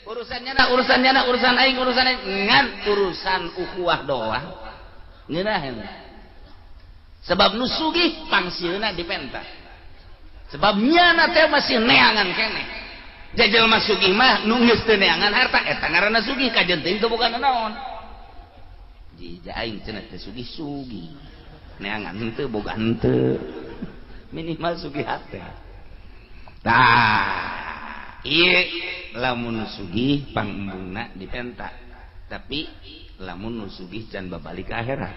Urusannya na urusannya na urusan aing urusan aing ngan urusan ukhuwah doang. Ngeunaheun. Sebab nu sugih pangsieuna dipenta. Sebab nyana teh masih neangan keneh. Jajal mah sugih mah nu geus teu neangan harta eta ngaranna sugih kajen teuing teu boga naon. Jija aing cenah teh sugih-sugih. Neangan henteu boga henteu. Minimal sugih hate. Tah, ieu lamun sugih pangembungna dipenta. Tapi lamun nu sugih can babalik ka akhirat.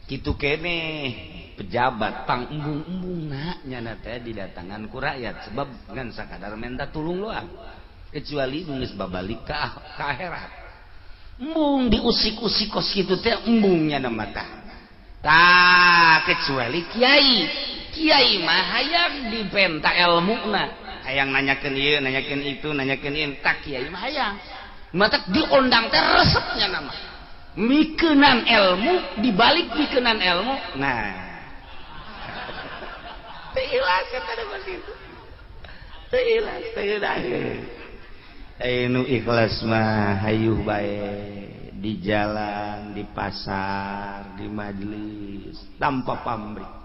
Kitu keneh pejabat pangembung-embungna nyana teh didatangan ku rakyat sebab ngan sakadar menta tulung doang. Kecuali nu geus babalik ka akhirat. Embung diusik-usik kos kitu teh embung nyana mah tah. Tah kecuali kiai. Kiai mah hayang dipenta elmuna, hayang nanyakeun ieu, nanyakeun itu, nanyakeun ieu, tah kiai mah hayang. Matak diondang teh resepnya nama. Mikenan ilmu dibalik mikenan ilmu. Nah. Teu ikhlas eta mah kitu. Teu ikhlas, teu ikhlas. Nu ikhlas mah hayuh bae di jalan, di pasar, di majelis tanpa pamrih.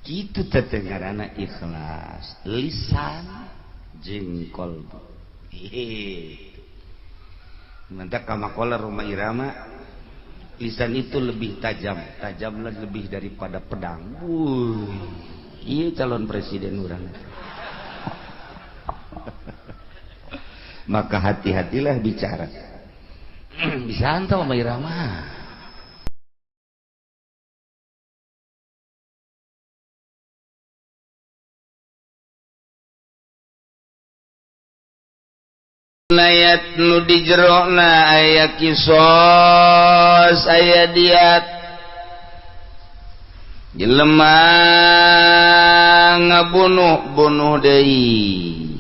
Kitu teh ngaranna ikhlas, lisan jeung qalbu. Mantap kamakola Rhoma Irama, lisan itu lebih tajam, tajamlah lebih daripada pedang. Iya calon presiden urang. Maka hati-hatilah bicara. Bisa entah Rhoma Irama. Ayat nu di jerona aya kisos aya diat jelema ngabunuh bunuh deui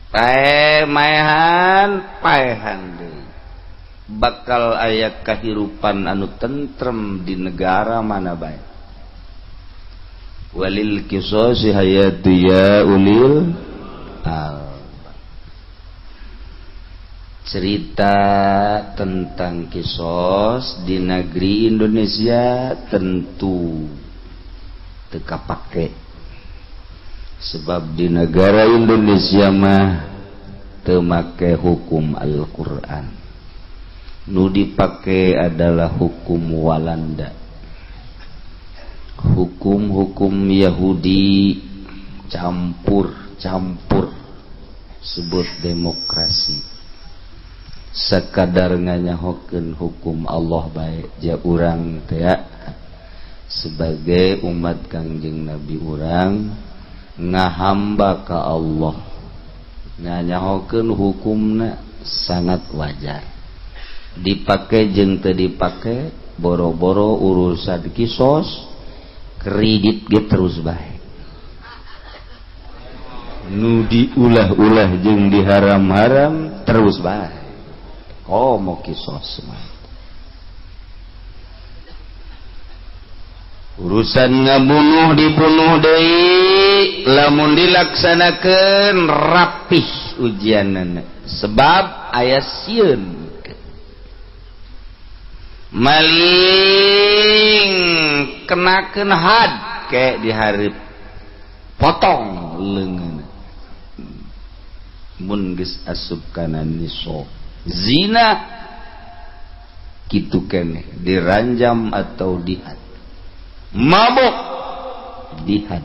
pae maehan paehan deui bakal aya kahirupan anu tentrem di negara mana bae walil kisosi hayatu ya ulil al. Cerita tentang kisos di negeri Indonesia tentu teu kapake. Sebab di negara Indonesia mah teu make hukum Al-Qur'an. Nu dipake adalah hukum Walanda. Hukum-hukum Yahudi campur-campur sebut demokrasi. Sekadar nganyahokeun hukum Allah bae ja urang teh sebagai umat Kangjeng Nabi urang ngahamba ka Allah nganyahokeun hukumna sangat wajar dipake jeung teu dipake boro-boro urusan kisos kredit ge terus bae nu diulah-ulah jeung diharam-haram terus bae. Oh mau kisos mah. Urusan ngabunuh dibunuh deui lamun dilaksanakeun rapih ujianana sebab aya sieun maling kenakeun had ke dihareup potong leungeunna mun geus asup kana nisab zina kitu keneh diranjam atau dihad mabok dihad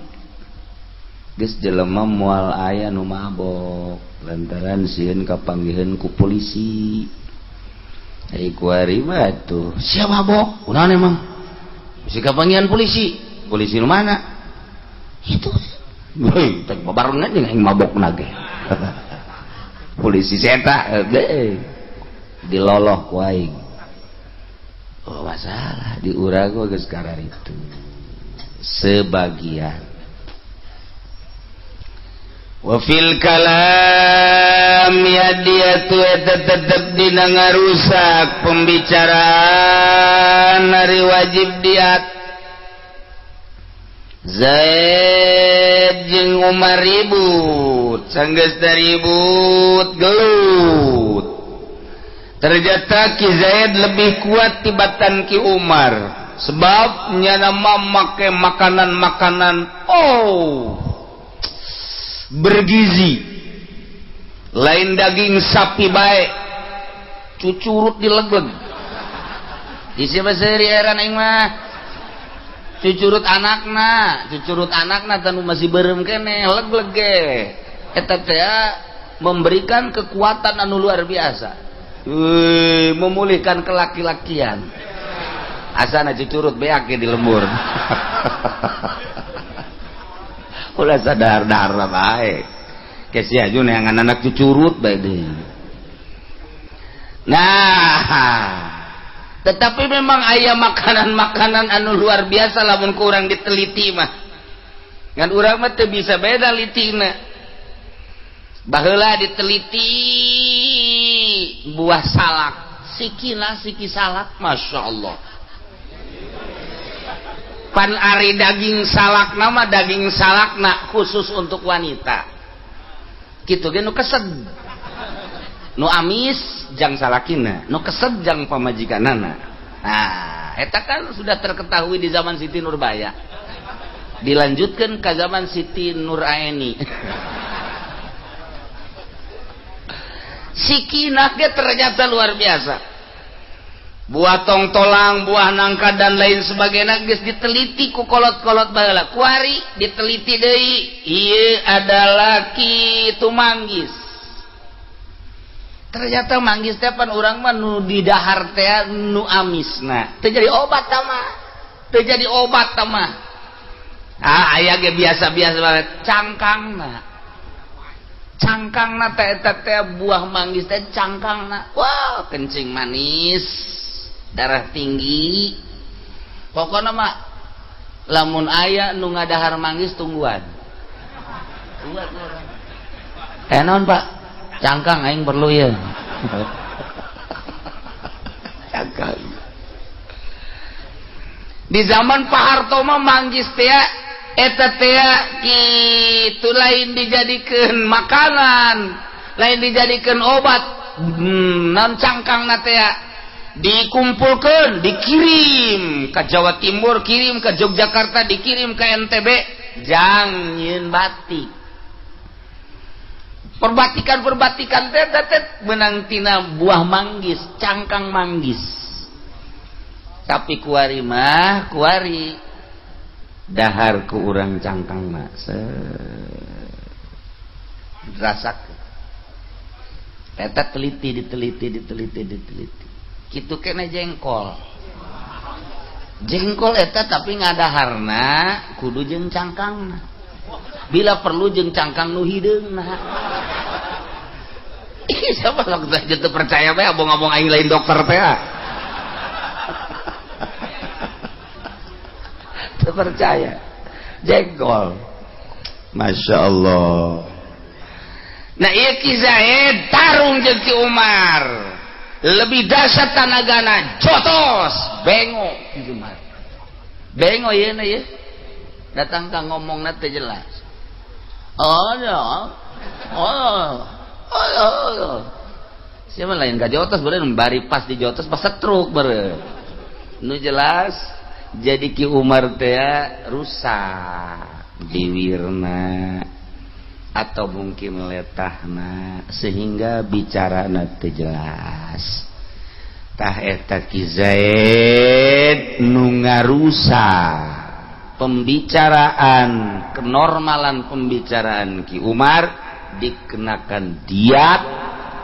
geus jelema moal aya nu mabok lantaran sieun kapanggiheun ku polisi ai kuari mah atuh sia mabok kunaon emang bisi kapanggihan polisi polisi nu mana itu heuy teh babarengan jeung aing mabok nage polisi seta diloloh ku aing. Oh masalah di urang geus kararitu sebagian wa fil kalam ya dia tu eta tetep dina ngarusak pembicaraan ari wajib diat Zaid jeung Umar ribut, sanggeus ribut gelut. Ternyata Ki Zaid lebih kuat tibatan Ki Umar, sebab nyana make makanan-makanan oh bergizi. Lain daging sapi bae, cucurut dilegleg. Isi baseri heran aing mah. Cucurut anakna tanu masih berem keneh leg-leg ge. Eta teh memberikan kekuatan anu luar biasa. Memulihkan kelaki-lakian. Asana cucurut beak ge di lembur. Ulah sadar-dar bae. Ke sia neangan anak cucurut bae deui. Nah, tetapi memang aya makanan-makanan anu luar biasa lamun kurang diteliti mah. Ngan urang mah teu bisa beda litina. Baheula diteliti buah salak, sikina siki salak, Masya Allah. Pan ari daging salak nama daging salakna khusus untuk wanita. Kitu ge nu kesed. Nu amis jang salakina, nu kesed jang pamajikanana. Nah, eta kan sudah terketahui di zaman Siti Nurbaya. Dilanjutkan ke zaman Siti Nuraini. Sikinah ge ternyata luar biasa. Buah tongtolang, buah nangka dan lain sebagainya geus diteliti ku kolot-kolot baheula. Kuari diteliti deui, ieu adalah kitu manggis. Ternyata manggis teh pan urang mah nu di dahar teh nu amisna. Teu jadi obat tah mah. Teu jadi obat tah mah. Ah aya ge biasa-biasa banget cangkangna. Cangkangna teh eta teh buah manggis teh cangkangna. Wah, kencing manis, darah tinggi. Pokona mah lamun aya nu ngadahar manggis tungguan. Tungguan urang. Eh naon Pak? Cangkang aing perlu ya. Cangkang. Di zaman Pak Harto mah manggis teh eta teh kitu lain dijadikeun makanan, lain dijadikeun obat. Non cangkangna teh dikumpulkeun, dikirim ke Jawa Timur, kirim ke Yogyakarta, dikirim ke NTB, jang nyieun batik. Perbatikan-perbatikan teh menang tina buah manggis, cangkang manggis. Tapi kuari mah kuari dahar ku urang cangkang mah rasak. Eta teliti diteliti diteliti diteliti. Kitu kena jengkol. Jengkol eta tapi ngadaharna kudu jeung cangkangna. Bila perlu jeung cangkang nu hideungna. Ih, siapa sok teu percaya bae abong-abong aing lain dokter teh. Teu percaya. Jengkol. Masya Allah. Nah ieu Ki Zaid tarung jeung Ki Umar. Lebih dahsyat tanagana, jotos, bengo Ki Umar. Bengo ieu na ieu. Datang ka ngomongna teu jelas. Oh ya. Oh. Oh. Siapa lain ka jotos beureun bari pas di jotos pas setruk beureun. Nu jelas jadi Ki Umar teh rusak biwirna atau mungkin letahna sehingga bicarana teu jelas. Tah eta Ki Zaid nu ngarusak pembicaraan, kenormalan pembicaraan Ki Umar dikenakan diat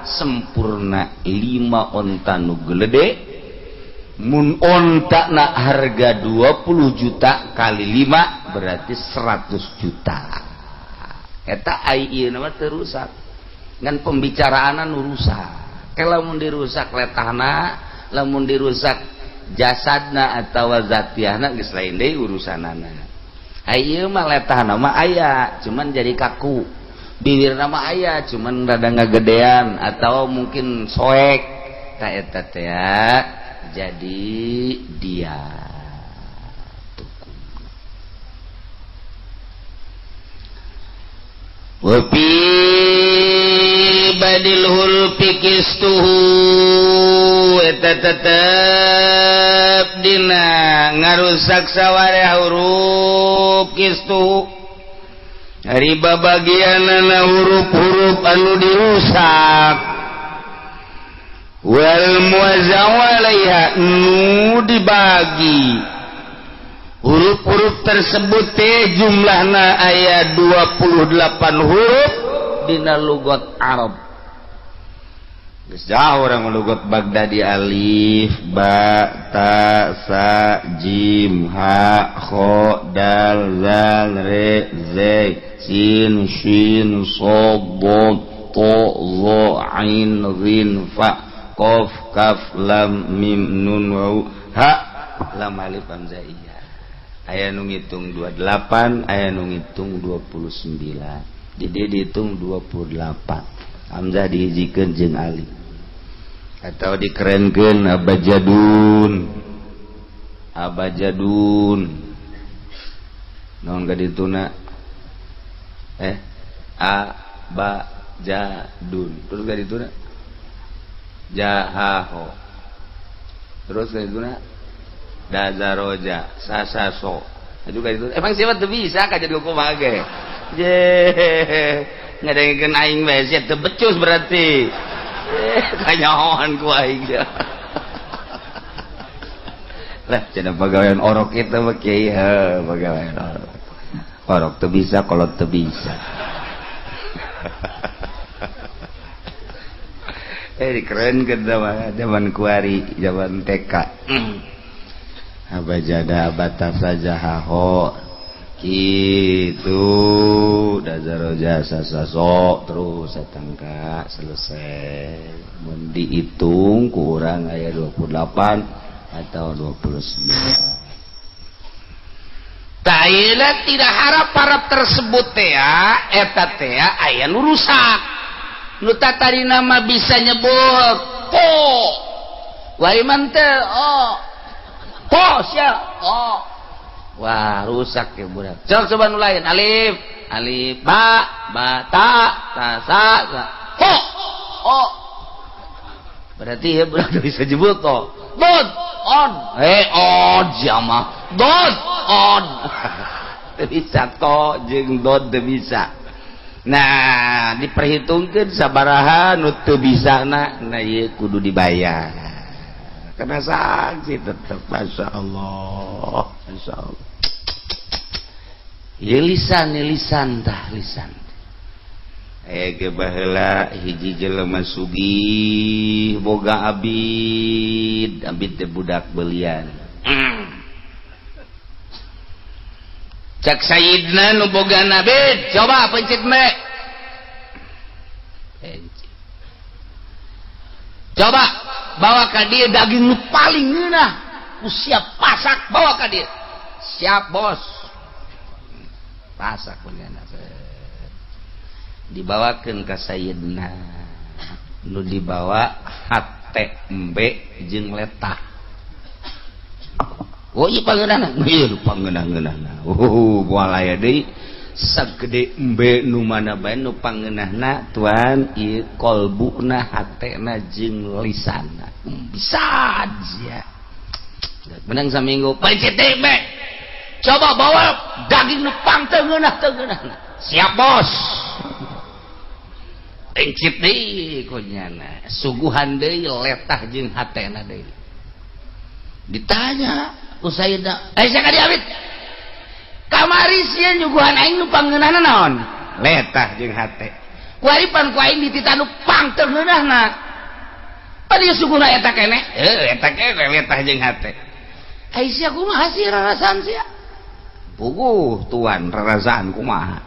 sempurna 5 onta nu gelede. Mun onta na harga 20 juta kali 5 berarti 100 juta. Eta ai ieu mah teu rusak. Ngan pembicaraanna nu rusak. Lamun dirusak letahna, lamun dirusak jasadna atawa zatiahna geus lain deui urusanana. Ai ieu mah letahna mah aya, cuman jadi kaku. Bibirna mah aya, cuman rada ngagedean atau mungkin soek. Ta eta teh jadi dia. Wa fi badil hurfi kistuhu eta tetep dina ngarusak saware huruf kistuhu ari babagianana huruf-huruf anu dirusak wal muwazza'u 'alaiha nu dibagi huruf-huruf tersebut teh jumlahna aya 28 huruf dina lugat Arab. Geus jauh urang lugat Baghdadi alif ba ta sa jim ha kho dal zal re z sin shin sad ta za ain ghin fa qaf kaf lam mim nun waw ha lam alif hamzah iya. Aya nu ngitung 28, aya nu ngitung 29. Jadi dihitung 28. Hamzah dihijikeun jeung alif. Atau dikerenkeun abajadun. Abajadun. Naon ka dituna? A ba jadun. Terus ka dituna? Jahaho. Terus ka dituna? Dazaroja sasaso juga itu. Emang siapa tuh bisa ka jadi kumaha ge? Je ngadengkeun aing bae sia teu becus berarti. Kanyahoan ku aing. Lah cenah pagawean orok itu mah kiai heuh pagawean orok. Orok teu bisa kolot teu bisa. Dikerenkeun mah zaman kuari, zaman TK. Abajada batasa jahaho gitu dazaroja sasaso terus satangka selesai. Mun dihitung kurang aya 28 atau 29. Taila tidak harap-harap tersebut teh eta teh aya nu rusak. Nu tadi nama bisa nyebut po. Wae man teh oh po sia oh. Wah rusak ya budak. Coba coba nu lain alif alif ba ba ta ta sa sa ho oh. Berarti ya budak bisa jebut to. Dod on on jama dod on. Teu bisa to jeung dod teu bisa. Nah diperhitungkeun sabaraha nu teu bisana nah ieu kudu dibayar. Karena sanksi tetap Masya Allah, Masya Allah. Ya lisan, ya lisan tah lisan. Ge baheula hiji jelema sugih boga abid, abid teh budak belian. Cak Sayyidna nu boga abid, coba pencit me. Pencit. Coba bawa ka dia daging nu paling ngeunah, ku siap pasak bawa ka dia. Siap bos. Pasak punyana. Dibawakeun ka Sayyidna. Nu dibawa hate embe jeung letah. Oh ieu pangeunahna. Ieu pangeunah-ngeunahna. Oh moal aya deui sagede embe nu mana bae nu pangeunahna tuan ieu kolbuna hatena jeung lisanna. Bisa aja. Menang saminggu pencet deui be. Coba bawa daging nu pang teu ngeunah teu ngeunahna. Siap bos. Pencet deui kunyana. Suguhan deui letah jeung hatena deui. Ditanya ku Sayyidna, "Eh sia ka diawit?" Kamari sia nyuguhan aing nu pangeunahna naon? Letah jeung hate. Kuari pan ku aing dititah nu pang teu ngeunahna. Pan ieu suguhna eta keneh? Heuh, eta keneh letah jeung hate. Ai sia kumaha sih rarasaan sia? Puguh tuan rarasaan kumaha?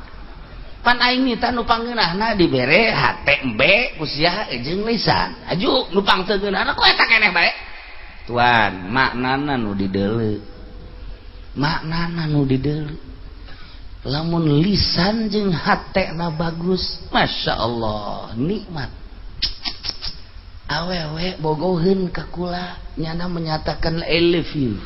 Pan aing nitah nu pangeunahna dibere hate embe ku sia jeung lisan. Aju nu pang teu ngeunahna ku eta keneh bae. Tuan, maknana nu dideuleu. Maknana nu dideuleu. Lamun lisan jeung hatena bagus, Masya Allah, nikmat. Awewe bogoheun ka kula, nyana menyatakan I love you.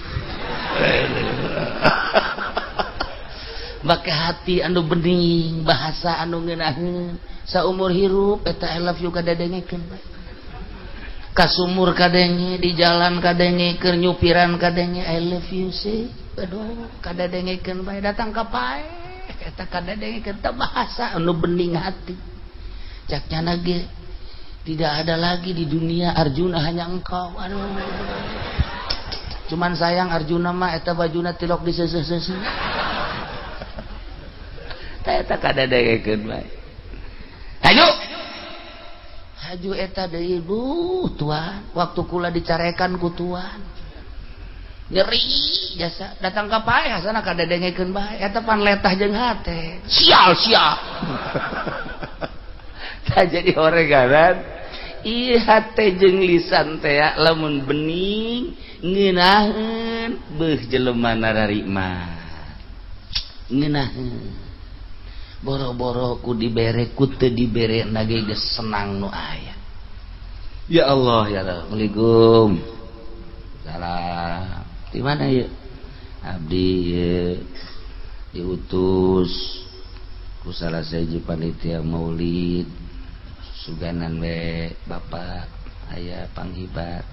Make hati anu bening, bahasa anu ngeunaheun. Saumur hirup eta I love you kadadengekeun bae. Kasumur kadenge, di jalan kadenge, keur nyupiran kadenge I love you sih. Aduh, kadadengekeun bae datang ka pae. Eta kadadengekeun teh bahasa anu bening hati. Cak nyana ge tidak ada lagi di dunia Arjuna hanya engkau. Aduh. Cuman sayang Arjuna mah eta bajuna tilok diseuseuh-seuseuh. Tah eta kadadengekeun bae. Hayu. Haju eta deui bu tuan, waktu kula dicarekan ku tuan. Nyeri jasa datang ka pae hasana kadadengekeun bae eta pan letah jeung hate. Sial sial. Tah jadi oreganan ieu hate jeung lisan teh lamun bening ngeunaheun beuh jelema nararima. Ngeunaheun. Boro-boro ku dibere ku teu dibere nage geus senang nu aya. Ya Allah ya Allah. Assalamualaikum. Salam. Di mana ieu? Abdi ieu diutus ku salah sahiji panitia maulid. Suganan we bapak aya panghibar.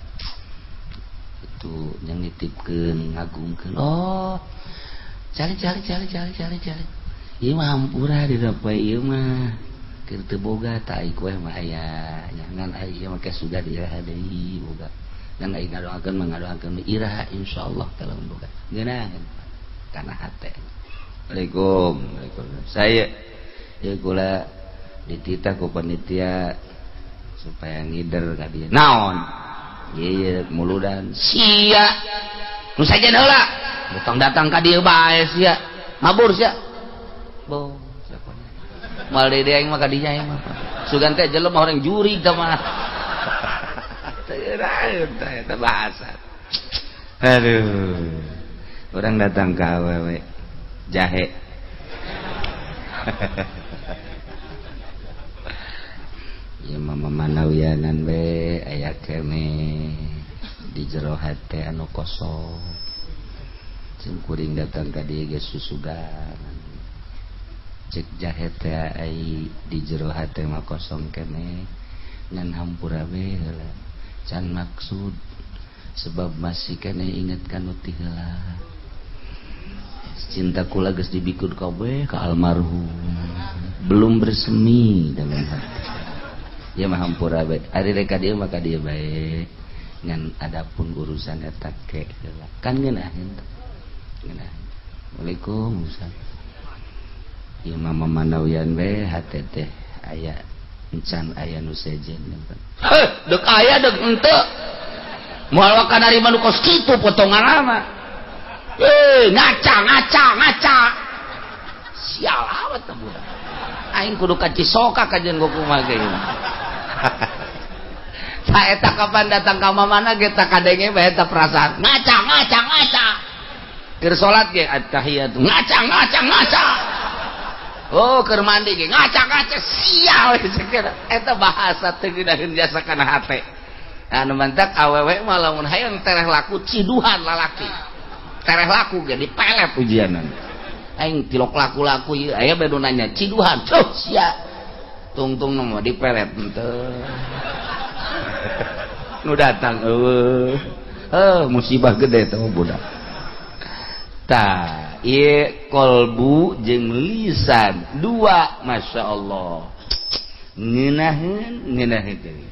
Itu yang nitipkeun ngagungkeun. Oh. Cari cari cari cari cari cari. Ieu mah hampura dina poe ieu mah keur teu boga ta ai kue mah aya ngan ai ieu mah ke sudah iraha deui boga ngan ai ngadoakeun mah ngadoakeun iraha insyaallah kalau boga ngeunaheun kana hate. Waalaikum. Waalaikumsalam. Saya ieu kula dititah ku panitia supaya ngider ka dieu. Naon? Ieu muludan sia. Nu sajen heula. Datang datang ka dieu bae sia. Mabur sia. Bo, mal dede aing mah ka dinya aing mah. Sugan teh jelema orang jurig tah mah. Teu teh eta bahasa. Aduh. Orang datang ka awewe jahe. Ieu mah mamanawianan we aya keneh di jero hate anu kosong. Jeung kuring datang ka dieu geus susugan. Cek jahe teh ai di jero hate mah kosong keneh ngan hampura we heula can maksud sebab masih keneh inget ka nu ti heula cinta kula geus dibikun kabeh ka almarhum belum bersemi dalam hati ya mah hampura we ari rek ka dieu mah ka dieu bae ngan adapun urusan eta ke heula kan ngeunaheun ngeunah. Waalaikumsalam. Ieu mah mamanawian we hate teh aya encan aya nu sejen. Heh, deuk aya deuk henteu. Moal waka narima nu kos kitu potongan mah. Eh, ngaca ngaca ngaca. Sial amat teh budak. Aing kudu ka Cisoka kajeun kumaha ge. Tah eta kapan datang ka mamana ge tah kadenge bae eta perasaan. Ngaca ngaca ngaca. Keur salat ge attahiyatu ngaca ngaca ngaca. Oh, keur mandi ge ngaca-ngaca sial eta bahasa teu ngeunaheun jasa kana hate. Anu mantak awewe mah lamun hayang tereh laku ciduhan lalaki. Tereh laku ge dipelet ujianan. Aing tilok laku-laku ieu aya bae nu nanya ciduhan. Tuh sia. Tungtung nu mah dipelet henteu. Nu datang eueuh. Heuh musibah gede teh budak. Tah ieu kolbu jeung lisan dua masya Allah ngeunaheun ngeunaheun deui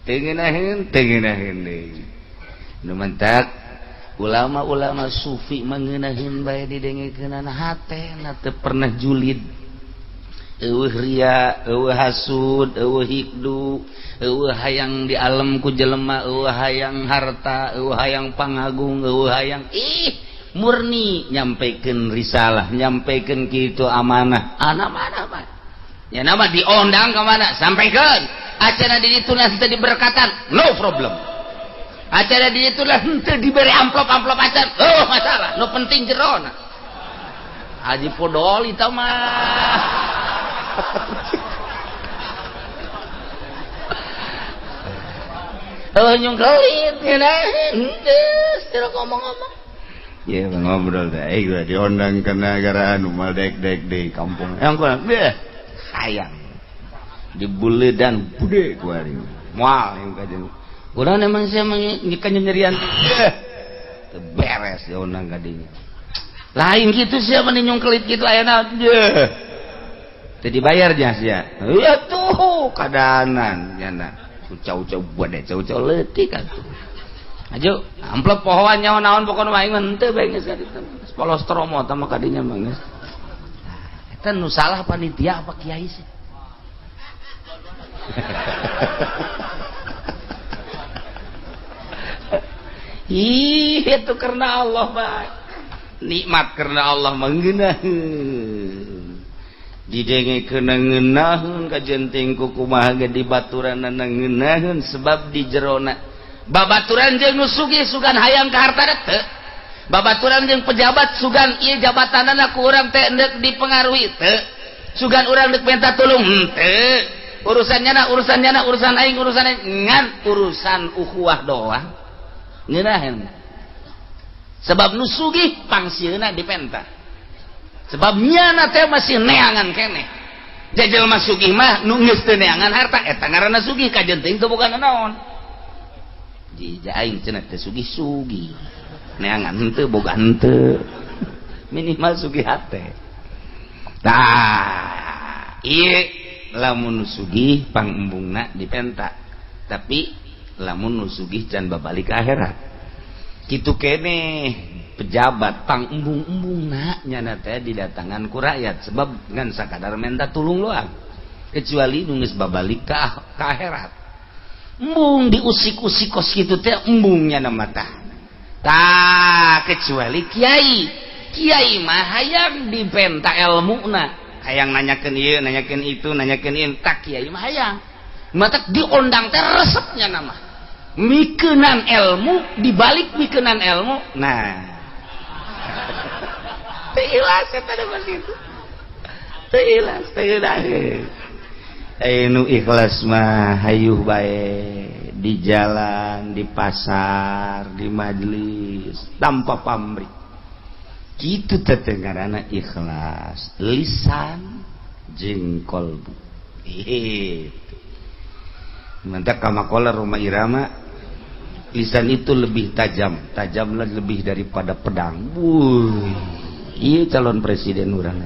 teu ngeunaheun teu ngeunaheun deui nu mantak ulama-ulama sufi mah ngeunaheun bae didengekeunana hatena teu pernah julid eueuh ria eueuh hasud eueuh hikdu eueuh hayang di alam ku jelema eueuh hayang harta eueuh hayang pangagung eueuh hayang ih murni nyampaikan risalah nyampaikan kitu amanah anak mana pak ya nama diondang ke mana sampaikan acara di itu nanti diberkatan no problem acara di itu nanti diberi amplop-amplop acan oh masalah no penting jerona Haji Podoli tau mah oh nyungkelit geus ngomong-ngomong. Ya ngobrol deh, gue diundang ke negara anu mal dek-dek di kampung. Yang kurang, deh, hayang. Dibule dan bude gua hari. Moal yang kajian. Urang emang saya mengikan nyerian. Deh, beres diundang kadinya. Lain gitu sih mending nyungkelit gitu ayana. Deh. Teu dibayarnya sih ya. Ya tuh kadanan nyana. Ucau-ucau buat deh, cau-cau leutik atuh. Aju, amplop pohoan nyawa naon pokona mah aing mah henteu bae geus kaditu. Polos tromo tah mah kadinya mah geus. Eta nu salah panitia apa kiai sih? Ih, itu karena Allah mah. Nikmat karena Allah mah ngeunaheun. Didengekeun ngeunaheun ka jenting ku kumaha ge dibaturanna ngeunaheun sebab di jerona babaturan jeung nu sugih sugan hayang ka harta teu, babaturan jeung pejabat sugan ieu jabatanana ku urang teh endek dipengaruhi teu, sugan urang deuk minta tulung henteu, urusan nyana urusan aing urusan aing ngan urusan ukhuwah doang ngeunaheun. Sebab nu sugih pangsieuna dipenta, sebab nyana teh masih neangan keneh. Jajal mah sugih mah nu geus teu neangan harta eta ngaranna sugih kajenting teu boga naon. Jija aing cenah teh sugih-sugih. Neangan henteu boga henteu. Minimal sugih hate. Tah, ieu lamun nu sugih pangembungna dipenta. Tapi lamun nu sugih can babalik ka akhirat. Kitu keneh pejabat pangembung-embungna nyana teh didatangan ku rakyat sebab ngan sakadar menta tulung doang. Kecuali nu geus babalik ka akhirat. Embung diusik-usik kos kitu teh embungnya nama tah. Tah kecuali kiai. Kiai mah hayang dipenta elmuna, hayang nanyakeun ieu, nanyakeun itu, nanyakeun ieu, tah kiai mah hayang. Matak diondang teh resepnya nama. Mikenan ilmu dibalik mikenan ilmu. Nah. Teu ikhlas eta mah kitu. Teu ikhlas, teu ikhlas. Nu ikhlas mah hayuh bae di jalan, di pasar, di majelis tanpa pamrih. Kitu teh ngaranna ikhlas, lisan jeung qalbu. Itu. Mantap kamakola Roma Irama, lisan itu lebih tajam, tajamlah lebih daripada pedang. Wuh, ieu calon presiden urang.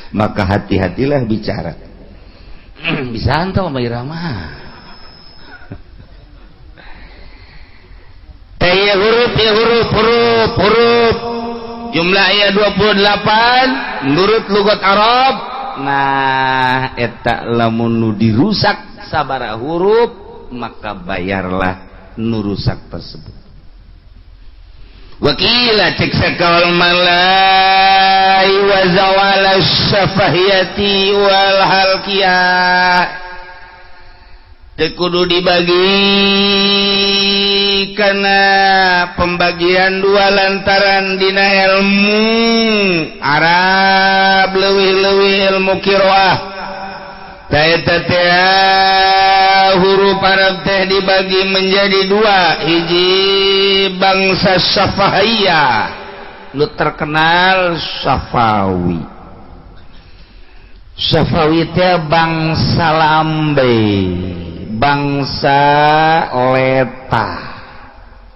Maka hati-hatilah bicara. Bisa entah Roma Irama. Teh huruf, huruf, huruf, huruf. Jumlah ayat 28 menurut lugat Arab. Nah, eta lamun nu dirusak sabara huruf, maka bayarlah nu rusak tersebut. Wakila cek sakawal malai wa zawala syafahiyati wal halqiyah. Teu kudu dibagi karena pembagian dua lantaran dina ilmu Arab leuwih-leuwih ilmu qiraah. Eta teh huruf Arab teh dibagi menjadi dua, hiji bangsa Syafahiyah nu terkenal Syafawi. Syafawi teh bangsa Lambe, bangsa Leta.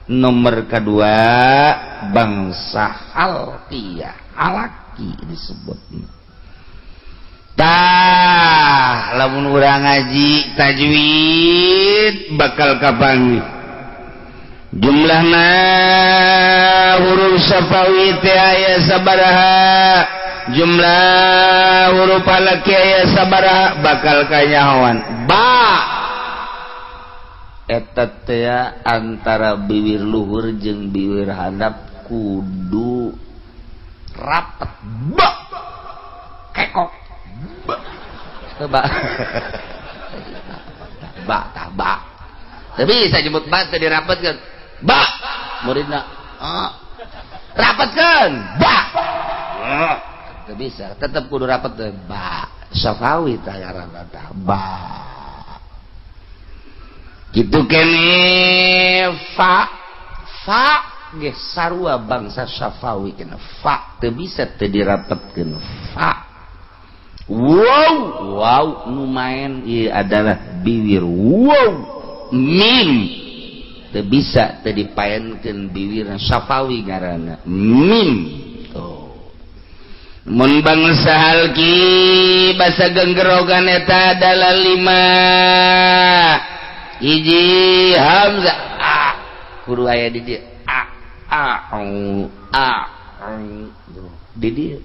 Nomor kedua bangsa Halqiyah, Halaki disebutnya. Tah lamun urang ngaji tajwid bakal kapanggih jumlahna huruf syafawi teh aya sabaraha, jumlah huruf halaki aya sabaraha, bakal kanyahoan. Ba eta teh antara bibir luhur jeung bibir handap kudu rapet. Ba kekok ba ba ba tah ba tapi bisa jemput ba teu dirapetkeun ba muridna rapetkeun ba teu bisa tetep kudu rapet teh ba Syafawi tah ngaranna tah ba kitu kene fa Fa ge sarua bangsa Syafawi kena fa teu bisa teu dirapetkeun fa. Wow wow nu maen ieu adalah biwir wow mim teu bisa teu dipaenkeun biwirna Syafawi ngaranna mim. Tuh mun bangsa halki basa genggerogan eta adalah lima hiji hamzah a kudu aya di dieu a a u a u di dieu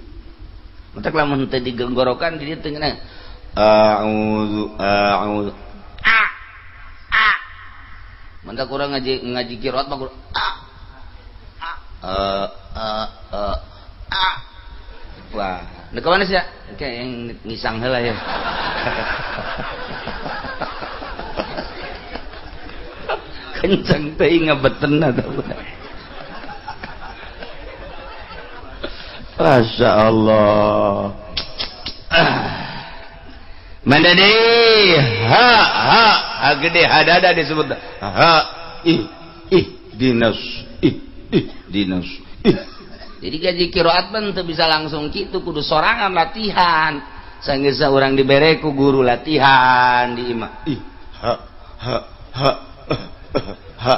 mentak lamun teu digenggorokan di dieu teu ngeunah a'udzu a'udzu a a mentak urang ngaji ngaji qiraat mah kudu a a a a a. Wah, nu ka mana sih ya? Kayak yang ngisang heula ya. Kenceng teh ngabeten atau Masya Allah. Mana deh? Ha ha ha gede hadada disebut ha ih ih dinas ih ih dinas ih. Jadi gaji qiraat mah teu bisa langsung kitu, kudu sorangan latihan. Sanggeus urang dibere ku guru latihan di imah. Ih ha ha ha ha.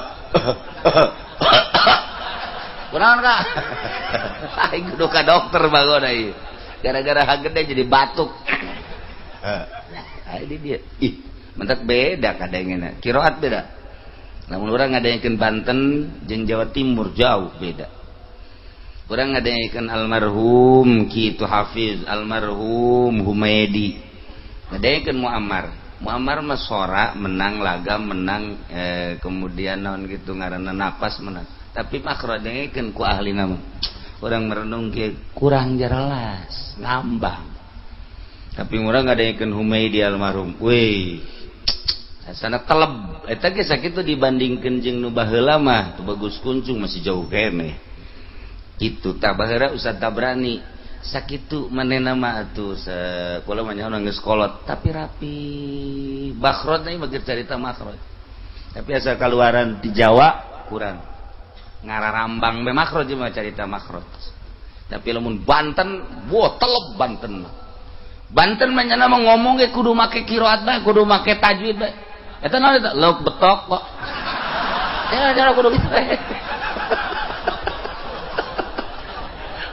Kunaon Kak? Aing kudu ka dokter bagoda ieu. Gara-gara ha gede jadi batuk. Ha ini dia. Ih, mentak beda kadangena. Qiraat beda. Lamun urang ngadengkeun Banten jeung Jawa Timur jauh beda. Urang ngadengkeun almarhum Ki Hafiz, almarhum Humaidi. Ngadengkeun Muammar. Muammar mah sora menang laga menang kemudian naon gitu ngaranna napas menang. Tapi makro dengekeun ku ahli nama. Urang merenung kieu kurang jelas, ngambang. Tapi urang ngadengkeun Humaidi almarhum. Weh. Asana teleb. Eta ge sakitu dibandingkeun jeung nu baheula mah, tu bagus kuncung masih jauh keneh. Kitu tah baheula Ustaz Tabrani. Sakitu manehna mah atuh kula mah nyaho geus kolot tapi rapi. Bakhrot deui mah carita makhraj. Tapi asal kaluaran di Jawa kurang. Ngararambang be makhraj mah carita makhraj. Tapi lamun Banten, wah telep Banten mah. Banten mah nya mah ngomong ge kudu make qiraat bae, kudu make tajwid bae. Eta naon eta? Lauk betok kok. Ya cara kudu kitu bae.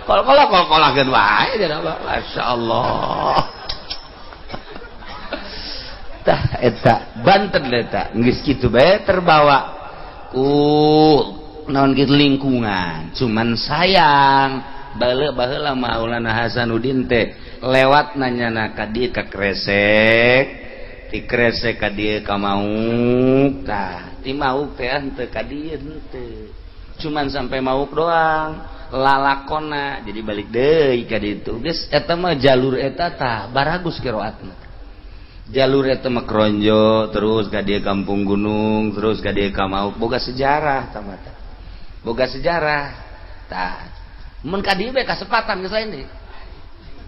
Kol-kol kol-kolakeun wae cenah mah. Masyaallah. Tah eta Banten eta geus kitu bae terbawa ku naon kitu lingkungan. Cuman sayang bale baheula Maulana Hasanuddin teh lewat nanyana ka dieu ka Kresek, ti Kresek ka dieu ka Mauk. Tah ti Mauk teh henteu ka dieu henteu. Cuman sampai Mauk doang lalakona jadi balik deui ka ditu. Geus eta mah jalur eta tah baragus qiraatna. Jalur eta mah Kronjo terus ka dieu Kampung Gunung terus ka dieu ka Mauk boga sejarah tah mah. Boga sejarah tah mun ka dieu bae kasempatan geus lain deui.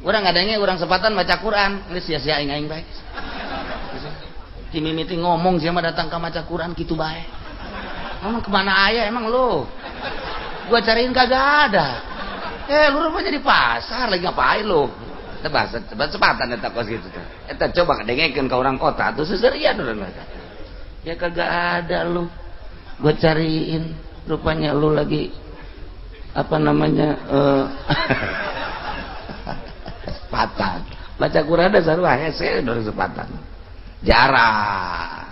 Urang ngadenge urang sepatan maca Quran geus sia-sia aing-aing bae. Ti mimiti ngomong sia mah datang ka maca Quran kitu bae. Emang kemana aya emang lu? Gua cariin kagak ada. Lu rupanya di pasar lagi ngapain lu? Eta bahasa sepatan eta kos kitu teh. Eta coba kadengekeun ka urang kota atuh seserian urang mah. Ya kagak ada lu. Gua cariin rupanya lu lagi apa namanya sepatan. Baca Quran da sarua hese dari sepatan. Jarang.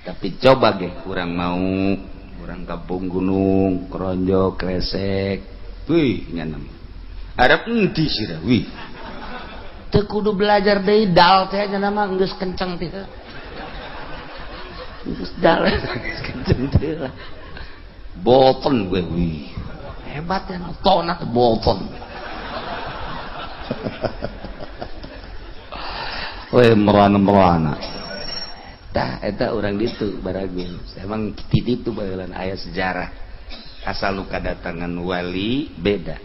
Tapi coba ge kurang mau urang Kampung Gunung, Kronjo, Kresek. Wih, nya nama. Arab endi sira, wih. Teu kudu belajar deui dal teh nya nama geus kenceng teh. Geus dal geus kenceng teh lah. Bolton gue wih. Hebat ya tona teh Bolton. Weh merana-merana. Tah eta urang ditu baragus. Emang ti ditu baheula aya sejarah. Asal nu kadatangan wali beda.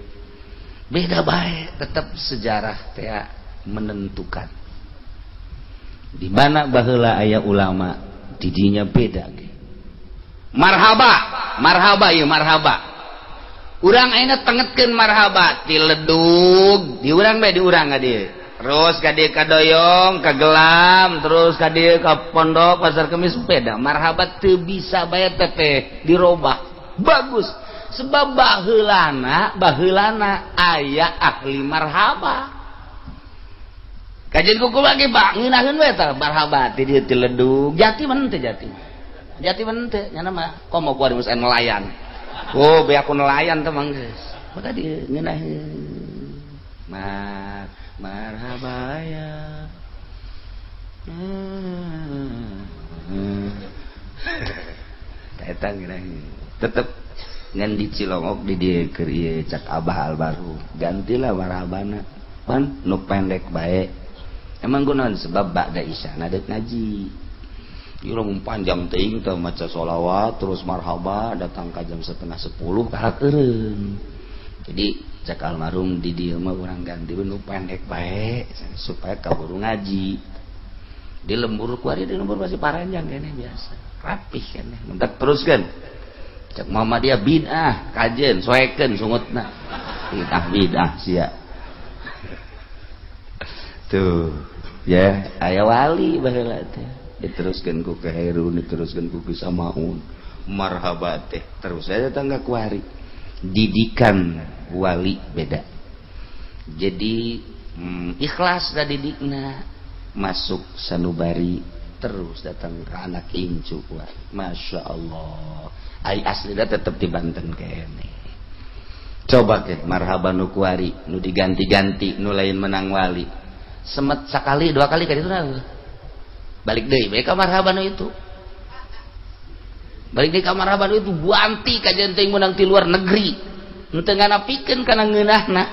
Beda bae, tetap sejarah teh menentukan. Di mana baheula aya ulama, didinya beda ge. Marhaba, Marhaba ieu marhaba. Urang ayeuna tengetkeun marhaba ti Ledug, di urang bae, di urang ka dieu. Terus ka dieu ka Doyong, ka Gelam, terus ka dieu ka Pondok Pasar Kemis beda. Marhaba teu bisa bae teh dirobah. Bagus. Sebab baheulana, baheulana aya ahli marhaba. Kajian kuku lagi Pak, ngeunaheun we tah marhaba ti dieu ti Ledug. Jati mana teh jati? Jati mana teh? Nya mah komo kuari geus nelayan. Oh, be aku nelayan teh mang geus. Maka di ngeunaheun. Marhaba ya. Eta ngeunaheun. Tetep ngan di Cilongok di dieu keur ieu cak Abah almarhum. Gantilah marhabana. Pan nu pendek bae. Emang kunaon sebab ba'da isya na deuk ngaji. Ieu lamun panjang teuing teh maca sholawat terus marhaba datang ka jam 9:30 karak eureun. Jadi cak almarhum di dieu mah urang ganti nu pendek bae supaya kaburu ngaji. Di lembur kuari, di lembur masih paranjang kene biasa. Rapih kene. Mentak teruskeun. Cak mama dia bid'ah kajen soekeun sungutna. Bid'ah bid'ah sia. Tuh ya aya wali baheula teh. Diteruskan ku Keherun, diteruskan ku Kisamaun, marhaba teh terus saja tangga kuari. Didikan wali beda. Jadi ikhlas da didikna masuk sanubari terus datang ke anak incu kuari. Masya Allah. Ai aslina tetep di Banten kene. Coba ke marhaba nu kuari, nu diganti-ganti, nu lain menang wali. Semet sekali dua kali ka ditu. Balik deui bae ka marhaba nu itu. Balik deui ka marhaba nu itu buanti kajian teuing meunang ti luar negeri. Henteu nganapikeun kana ngeunahna.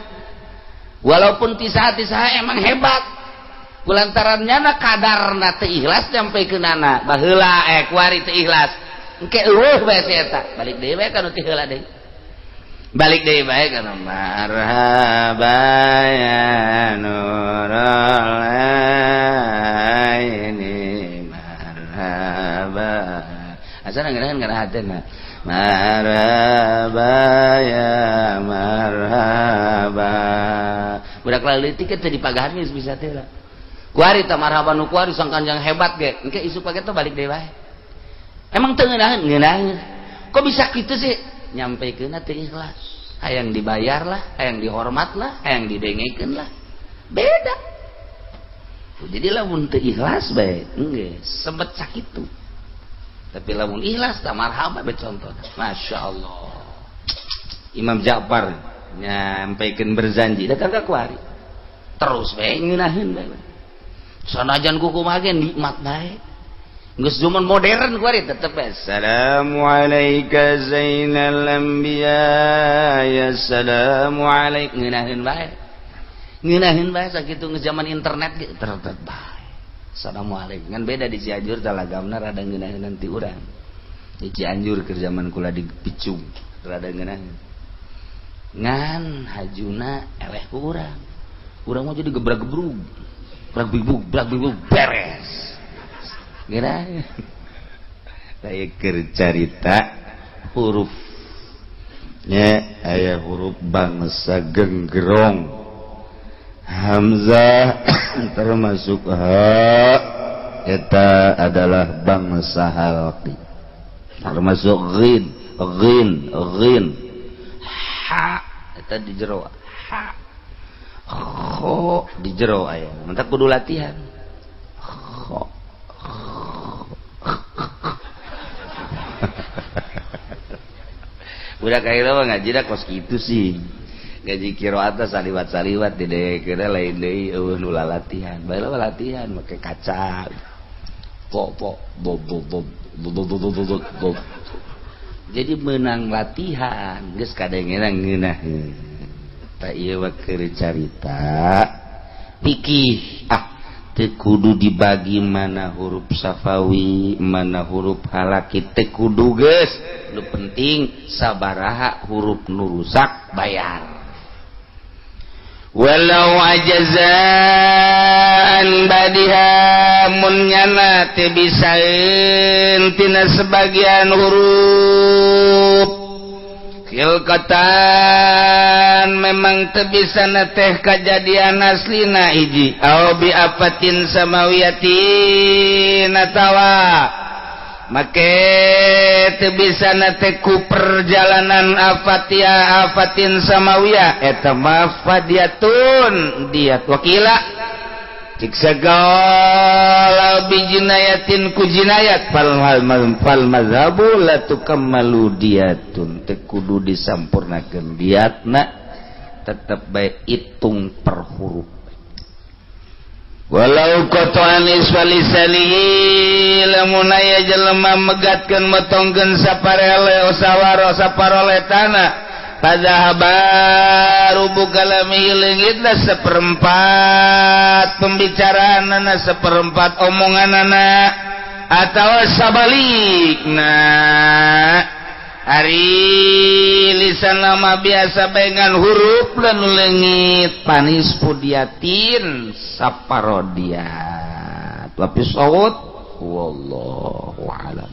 Walaupun ti saha emang hebat. Kulantaran nyana kadarna teu ikhlas nyampikeunana. Baheula kuari teu ikhlas. Engke eueuh bae si eta. Balik deui bae ka nu ti heula deui. Balik deui bae kana marhaba ya nurul aini marhaba. Asana ngeunaheun kana hatena. Marhaba ya marhaba. Budak leutik teh dipagahan geus bisa teh lah. Kuari teh marhaba nu kuari sangkan yang hebat ge. Engke isuk pake teh balik deui bae. Emang teu ngeunaheun? Ngeunaheun. Kok bisa kitu sih? Nyampikeunna teu ikhlas. Hayang dibayar lah, hayang dihormat lah, hayang didengekeun lah. Beda. Jadi lamun teu ikhlas bae, enggeus sempet sakitu. Tapi lamun ikhlas tah marhaba bae contohna. Masya Allah. Imam Ja'far nyampikeun berzanji datang ka kuari. Terus bae ngeunaheun bae. Sanajan kukumaha ge nikmat bae. Geus zaman modern kuari tetep bae. Assalamualaikum zainal anbiya ya assalamu alaikum ngeunaheun bae. Ngeunaheun bae sakitu geus zaman internet ge tetep bae. Assalamualaikum. Ngan beda di Cianjur talagamna rada ngeunaheun ti urang. Di Cianjur keur zaman kula di Picung rada ngeunaheun. Ngan hajuna eleh ku urang. Urang mah jadi gebrak-gebrug. Brak-bigbug, brak-bigbug beres. Geura. Saya keur carita huruf. Nya aya huruf bangsa genggerong. Hamzah termasuk ha eta adalah bangsa halqi. Termasuk ghin, ghin, ghin. Ha eta di jero. Ha. Kho di jero aya. Mentak kudu latihan. Kho. Budak ayeuna mah ngaji da kos kitu sih. Ngaji qiraat saliwat-saliwat di deukeureun lain deui eueuh nu latihan. Bae latihan make kaca. Po po bo bo bo bo bo bo bo bo. Jadi menang latihan geus kadengenan ngeunaheun. Tah ieu mah keur carita fikih. Ah teu kudu dibagi mana huruf safawi mana huruf halaki teu kudu geus. Nu penting sabaraha huruf nu rusak bayar. Walau ajazan badiha mun nyana teu bisaeun tina sebagian huruf Khilqatan memang teu bisa teh kajadian aslina hiji aw bi afatin samawiyatin atawa make teu bisa teh ku perjalanan afatia afatin samawiyah, eta mah fadiatun diat. Wa qila cik segala bijinayatin ku jinayat, fal mazhabu la tukammalu diatun, teu kudu disampurnakeun diatna, tetep bae hitung per huruf. Walau qata'an nisfa lisanihi, lamun aya jelema megatkeun motongkeun saparele sawaro saparole tanah, fadzahaba rubu kalamihi, leungitna seperempat pembicaraan, seperempat omonganana atau sabalikna. Ari lisan lama biasa dengan huruf dan leungit, fanisfu diatin, saparodiat. Tapi sawut, wallahu a'lam.